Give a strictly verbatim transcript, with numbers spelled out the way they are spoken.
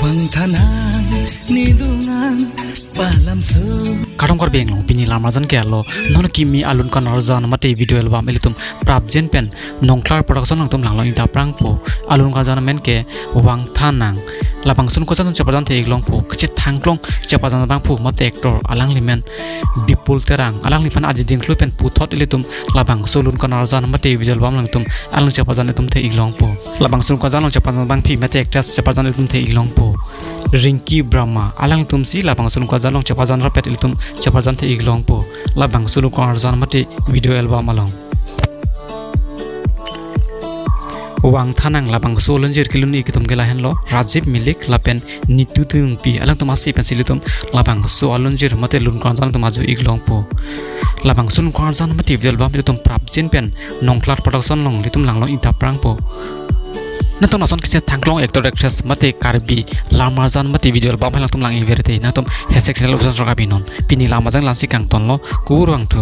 Pangthanang nidungan palamso. Kardom Karbi Anglong, pini lam arjan ke alo, non kimi alun kan arjan mate video album ilitum prapjin pen Nongklar Production alangtum langlong ingta prangpo. Alun kan arjan amen ke Vangthanang. Labangso alun kan arjan chepajan the-ik longpo. Kachethangklong chepajan abangphu mate actor alangli amen Bipul Terang. Alangliphan aji dingklu pen puthot ilitum labangso alun kan arjan mate video album alangtum alun chepajan ilitum the-ik longpo. Labangso alun kan arjan along chepajan abangphi mate actress chepajan ilitum the-ik longpo. Rinki Brahma, alangtum si labangso alun kan arjan along chepajan rapet ilitum chepajan the-ik longpo. Labangso alun kan arjan mate video album along. Vangthanang labangso alunjir kelun-ik atum ke lahenlo, Rajiv Milik lapen Nitu Tungpi, alangtum asi pensi ilitum labangso alunjir mate alun kan arjan alangtum ajo-ik longpo. Labangso alun kan arjan mate video album ilitum prapjin pen Nongklar Production along ilitum langlong ingta prangpo. Nangtum lason kachethangklong actor actress mate Karbi lam arjan mate video album alangtum lang-ik ver te, nangtum hashtag channel usan sorka binon. Pini lam arjan la-ansi kangtonlo, kurvangthu.